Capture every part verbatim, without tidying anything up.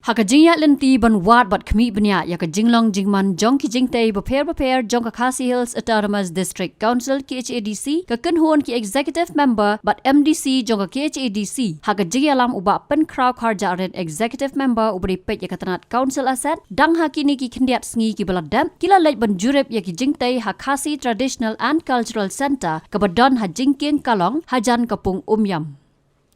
Ha ka jingïaid lynti ban wad bad khmih bniah ïa ka jinglong jingman jong ki jingtei bapher bapher jong ka Khasi Hills Autonomous District Council, K H A D C, ka kynhun ki Executive Member bad M D C jong ka K H A D C, ha ka jingïalam u Bah Pynkhraw Kharjahrit, Executive Member uba dei peit ïa ka tnat Council Asset, dang ha kine ki khyndiat sngi kiba la dep, ki la leit ban jurip ïa ki jingtei ha Khasi Traditional and Cultural Centre kaba don ha Jingkieng Kalong, hajan ka pung Umiam.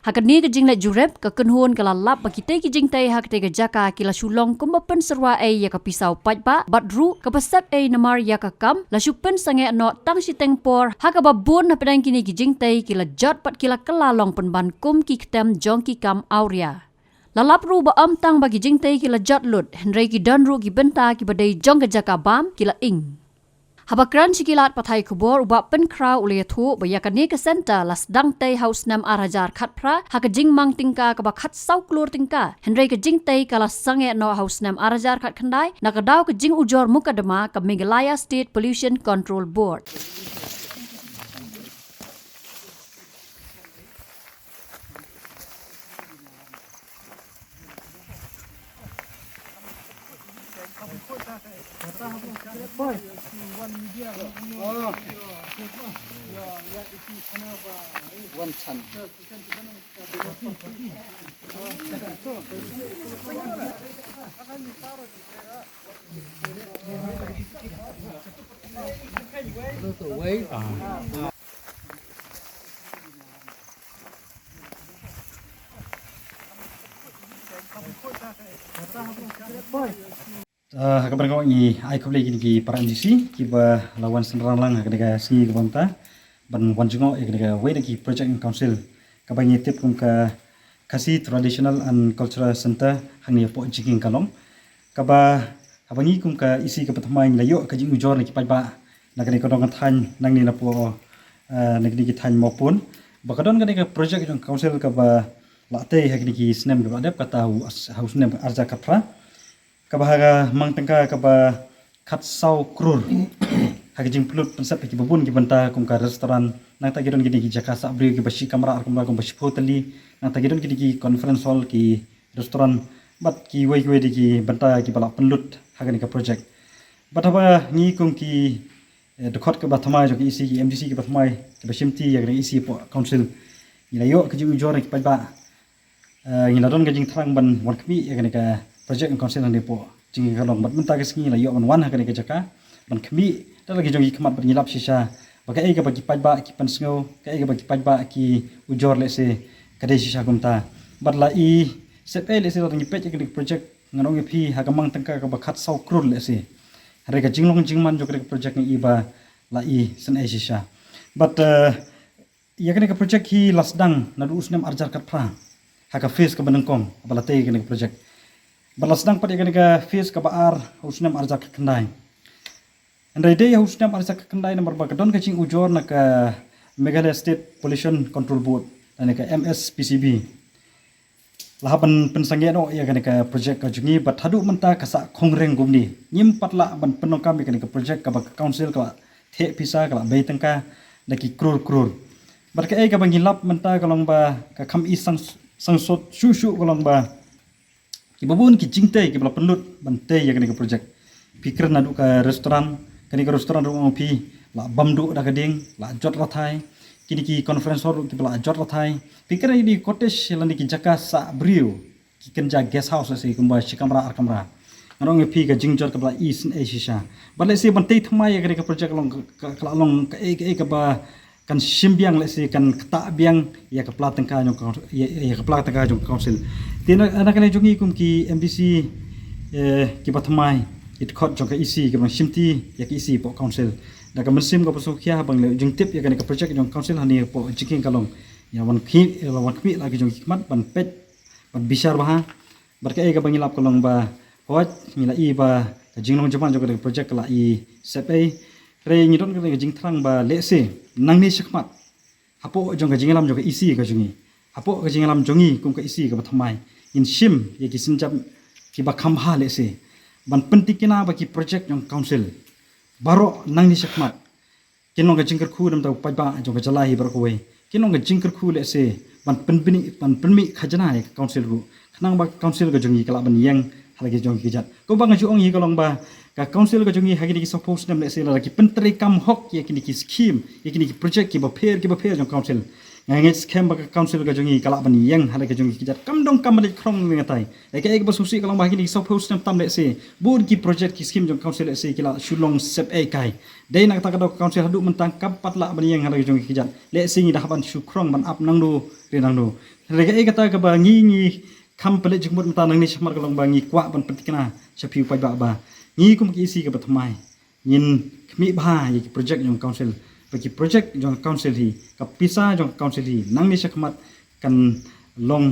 Ha kane ka jingleit jurip, ka kynhun ka la lap ba kitei ki jingtei ha katei ka jaka ki la shu long kumba pynsyrwa ei ïa ka pisa u paidbah, bad ruh kaba sep ei namar ïa ka kam la shu pynsangeh noh tang shiteng por, ha kaba bun hapdeng kine ki jingtei ki la jot bad ki la kylla long pynban kum ki ktem jong ki kam awria. La lap ruh ba ym tang ba ki jingtei ki la jot lut, hynrei ki don ruh ki bynta kiba dei jong ka jaka bam ki la ing. Haba kren sha ki lad pathai khubor, u Bah Pynkhraw u la ïathuh ba ïa kane ka centre la sdang tei ha u snem ar hajar khatphra ha ka jingmang tyngka kaba khatsaw klur tyngka, hynrei ka jingtei ka la sangeh noh ha u snem ar hajar khatkhyndai na ka daw ka jingujor mukadma ka Meghalaya State Pollution Control Board. Ah, ha kaba nyngkong ngi ai khublei ïa kine ki para M D C kiba la wan synran lang ha kane ka sngi kaba mynta ban wan jngoh ïa kane kawei na ki project jong ka council kaba ngi tip kum ka Khasi Traditional and Cultural Centre hangne hapoh Jingkieng Kalong. Kaba haba ngi kum ka E C kaba thymmai ngi la ïoh ka jingujor na ki paidbah na kane ka dong ka thaiñ nangne napoh, eh, na kine ki thaiñ Mawpun. Ba ka don kane ka project jong ka council kaba la tei ha kine ki snem kiba la dep, kata ha u as-, ha u snem ar hajar khatphra. Kaba ha ka mang tyngka kaba khatsaw klur ha ka jingpynlut pynsep ha kiba bun ki bynta kum ka restaurant, nangta ki don kine ki jaka sah briew kiba shi kamra ar kamra kumba shiphew tylli, nangta ki don kine ki conference hall, ki restaurant bad kiwei kiwei de ki bynta kiba la pynlut ha kane ka project. Bad haba ngi kum ki, eh, dkhot kiba thymmai jong ka E C, ki M D C kiba thymmai kiba shimti ïa kane ka E C hapoh council, ngi la ïoh ka jingujor na ki paidbah. Eh, ngi la don ka jingthrang ban wan khmih ïa kane ka project jong ka council hangne hapoh Jingkieng Kalong, bad mynta ka sngi ngi la ïoh ban wan ha kane ka jaka ban khmih da la ki jong ki khmat bad ngi lap shisha ba kaei kaba ki paidbah ki pynsngew, kaei kaba ki paidbah ki ujor lehse ka dei shisha kumta. Bad la i sep ei lehse lada ngi peit ïa kane ka project, ngan ong ïa phi ha ka mang tyngka kaba khatsaw klur lehse, hynrei ka jinglong jingman jong kane ka project ngi i ba la i sep ei shisha. Bad, eh, ïa kane ka project hi la sdang naduh u snem ar hajar khatphra ha ka phase kaba nyngkong ba la tei ïa kane ka project. Bad la sdang pat ïa kane ka phase kaba ar ha u snem ar hajar khatkhyndai. Hynrei dei ha u snem ar hajar khatkhyndai namar ba ka don ka jingujor na ka Meghalaya State Pollution Control Board lane ka M S P C B. La hap ban pynsangeh noh ïa kane ka project ka jong ngi bad haduh mynta ka sah khongren kumne. Ngim pat lah ban pyndonkam ïa kane ka project kaba ka council ka la theh pisa, ka la bei tyngka da ki klur klur. Bad kaei kaba ngi lap mynta ka long ba ka kham i sang, sangsot shuh shuh ka long ba kiba bun ki jingtei kiba la pynlut ban tei ïa kane ka project. Phi kren naduh ka restaurant, kane ka restaurant ruh ong phi la bam duh da ka ding, la jot rathai. Kine ki conference hall ruh kiba la jot rathai. Phi kren ïa kine ki cottage lane ki jaka sah briew, ki kynja guest house lehse kumba shi kamra ar kamra. Ngan ong ïa phi ka jingjot kaba la i sep ei shisha. Bad lehse ban tei thymmai ïa kane ka project ka long ka, ka, ka la long kaei kaei kaba kan shim biang lehse kan ktah biang ïa ka pla tyngka jong ka, ïa, ïa ka pla tyngka jong ka council. Te na, na kane jong ngi kum ki M D C, eh, kiba thymmai, ki dkhot jong ka E C, kiba shimti ïa ka E C hapoh council, da ka mynsiem kaba sngewkhia ba ngi la ïoh jingtip ïa kane ka project jong ka council hangne hapoh Jingkieng Kalong. Ïa wan khmih, ïa wan khmih la ki jong ki khmat ban peit, ban bishar bha. Bad kaei kaba ngi lap ka long ba hooid ngi la i ba ka jinglong jingman jong ka project ka la i sep ei. Hynrei ngi don ka jingthrang ba lehse nangne shakhmat hapoh jong ka jingïalam jong ka E C ka jong ngi, hapoh ka jingïalam jong ngi kum ka E C kaba thymmai, ngin shim ïa ki sienjam kiba kham bha lehse ban pyntikna ba ki project jong ka council baroh nangne shakhmat kin long ka jingkyrkhu na ka bynta u paidbah jong ka jylla hi baroh kawei. Kin long ka jingkyrkhu lehse ban pynbni, ban pynmih khajna ïa ka council ruh. Khnang ba ka council ka jong ngi ka lah ban ïeng ha la ki jong ki kjat. Kumba nga ju ong hi ka long ba ka council ka jong ngi ha kine ki saphew snem lehse lada ki pyntreikam hok ïa kine ki scheme, ïa kine ki project kiba pher kiba pher jong council, nga ngeit skhem ba ka council ka jong ngi ka lah ban ïeng ha la ki jong ki kjat. Kam donkam ban leit khrong ne ngatai. Ïa kaei kaba sngewsih ka long ba ha kine ki saphew snem tam lehse bun ki project ki scheme jong council lehse ki la shu long sep ei kai. Dei na kata ka daw ka council haduh mynta kam pat lah ban ïeng ha la ki jong ki kjat. Lehse ngi da hap ban shu khrong ban ap nangno re nangno. Hynrei kaei kata kaba ngi ngi kham pynleit jingmut mynta nangne shakhmat ka long ba ngi kwah ban pynthikna sha phi u paidbah ba ngi kum ka E C kaba thymmai ngin khmih bha ïa ki project jong council. Ba ki project jong council hi, ka pisa jong council hi nangne shakhmat kan long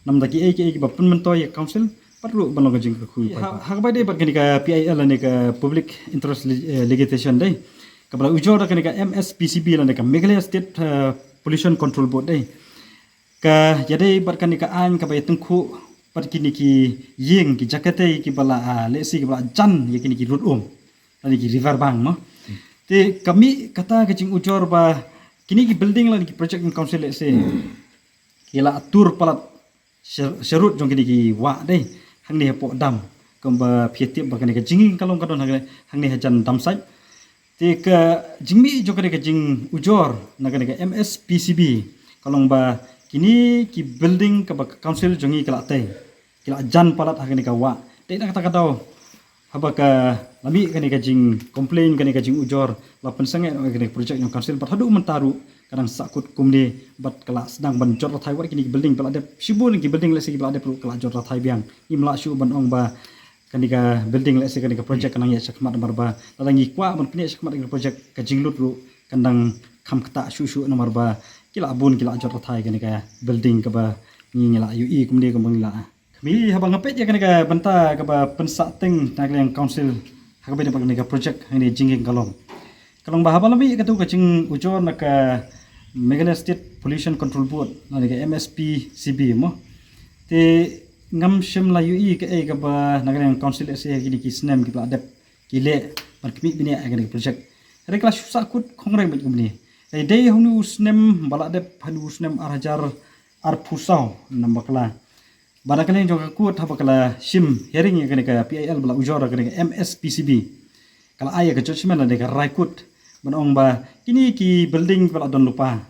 namar da kiei kiei kiba pynmyntoi ïa council pat ruh ban long ka jingkyrkhu ïa u paidbah. Ha kaba dei bad kane ka P I L lane ka public interest li-, eh, litigation dei, kaba la ujor da kane ka M S P C B lane ka Meghalaya State, eh, Pollution Control Board dei. Ka ïadei bad kane ka aiñ kaba ïatyngkhuh bad kine ki ïing ki jaka tei kiba la, ah, lehse kiba la jan ïa kine ki rud um lane ki river bank mo. Te ka mih kata ka jingujor ba kine ki building lane ki project jong council lehse ki la tur palat sha-, sharud jong kine ki wah dei hangne hapoh dam. Kumba phi tip ba kane ka jingïing ka long ka don hangne, hangne hajan dam site. Te ka jingmih jong kane ka jingujor na kane ka M S P C B ka long ba kine ki building kaba ka council jong ngi ka la tei ki la jan palat ha kane ka wah. Dei na kata ka daw haba ka la mih kane ka jing complain, kane ka jingujor la pynsangeh noh kane ka project jong council bad haduh mynta ruh ka dang sahkut kumne bad ka la sdang ban jot rathai wat kine ki building ba la dep shibun ki building lehse kiba la dep ruh ka la jot rathai biang. Ngim lah shuh ban ong ba kane ka building lehse kane ka project ka nang ïaid shakhmat namar ba lada ngi kwah ban pynïaid shakhmat kane ka project ka jinglut ruh kan dang kham ktah shuh shuh namar ba ki la bun ki la jot rathai kane ka building kaba ngi ngi la ïohi kumne kumba ngi la khmih. Haba nga peit ïa kane ka bynta kaba pynsah teng na ka liang council ha kaba dei bad kane ka project hangne jingïing ka long. Ka long ba haba la mih katu ka jingujor na ka Meghalaya State Pollution Control Board lane ka M S P C B mo. Te ngam shym la ïohi kaei kaba na ka liang council lehse ha kine ki snem kiba la dep ki leh ban khmih bniah ïa kane ka project. Hynrei ka la shu sahkut khongreng bad kumne. Hynrei dei ha une u snem ba la dep ha une u snem ar hajar arphew saw namar ba ka la Ba na ka liang jong ka court haba ka la shim hearing ïa kane ka P I L ba la ujor ïa kane ka M S P C B, ka la ai ïa ka judgment lane ka rai court ban ong ba kine ki building ba la don lypa,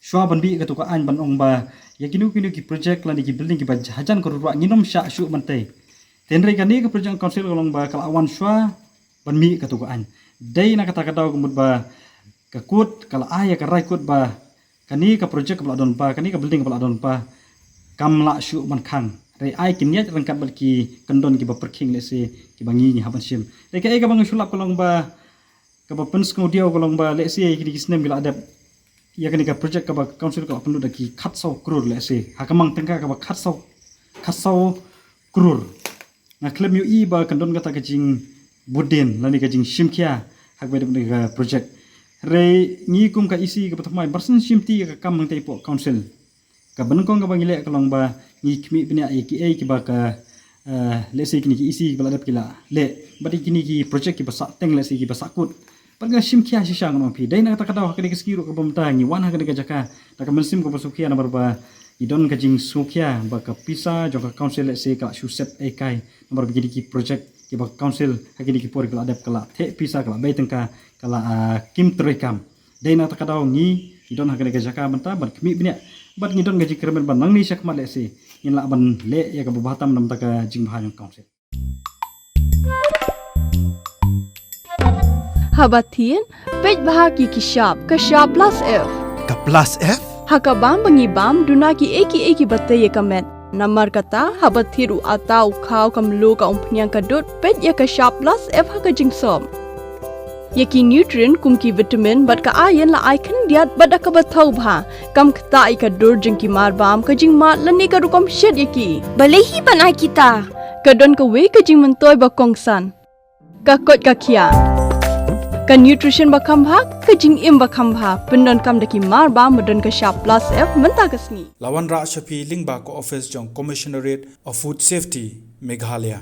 shuwa ban mih katu ka aiñ ban ong ba ïa kino kino ki project lane ki building kiba hajan ka rud wah ngin ym shah shuh ban tei. Te hynrei kane ka project council ka long ba ka la wan shuwa ban mih katu ka aiñ. Dei na kata ka daw ka mut ba ka court ka la ai ïa ka rai court ba kane ka project kaba la don lypa, kane ka building kaba la don lypa, kam lah shuh ban khang. Hynrei ai kin ïaid ryngkat bad ki kyndon kiba pyrkhing lehse kiba ngi ngi hap ban shim. Hynrei kaei kaba nga shu lap ka long ba kaba pynsngewdiaw ka long ba lehse ïa kine ki snem ki la dep ïa kane ka project kaba council ka la pynlut da ki khatsaw klur lehse. Ha ka mang tyngka kaba khatsaw, khatsaw klur. Nga khlem ïohi ba kan don kata ka jingbud dien lane ka jingshim khia ha kaba dei ka project. Hynrei ngi kum ka E C kaba thymmai ba sngewsih shim ti ïa ka kam hangtei hapoh council. Kaba nyngkong kaba ngi leh ka long ba ngi khmih bniah ïa kiei kiba ka, eh, lehse kine ki E C kiba la dep ki la leh bad ïa kine ki project kiba sah teng lehse kiba sahkut. Bad nga shim khia shisha ngan ong phi. Dei na kata ka daw ha kane ka sngi ruh kaba mynta ngi wan ha kane ka jaka da ka mynsiem kaba sngewkhia namar ba ngi don ka jingsngewkhia ba ka pisa jong ka council lehse ka la shu sep ei kai namar ba kine ki project kiba ka council ha kine ki por ki la dep ka la theh pisa, ka la bei tyngka, ka la, ah, kim treikam. Dei na kata ka daw ngi ngi don ha kane ka jaka mynta ban khmih bniah bad ngi don ka jingkyrmen ba nangne shakhmat lehse ngin lah ban leh ïa kaba bha tam namar ka jingbha jong ka council. Haba thied, peit bha ki ki shap, ka shap plus F. Ka plus F? Ha ka bam ba ngi bam, duna kiei kiei kiba tei ïa ka met. Namar kata, haba thied u atta u khaw ka mluh ka umphniang ka dud, peit ïa ka shap plus F ha ka jingsop. Ïa ki nutrient kum ki vitamin bad ka iron la ai khyndiat bad da kaba thaw bha. Kam ktah ïa ka dur jong ki mar bam, ka jingmad lane ka rukom shet ïa ki. Balei hi ban ai kita? Ka don kawei ka jingmyntoi ba kongsan. Ka koit ka khiah. Ka nutrition ba kham bha, ka jingim ba kham bha. Pyndonkam da ki mar bam ba don ka shap plus F mynta ka sngi. La wanrah sha phi lyngba ka office jong Commissionerate of Food Safety, Meghalaya.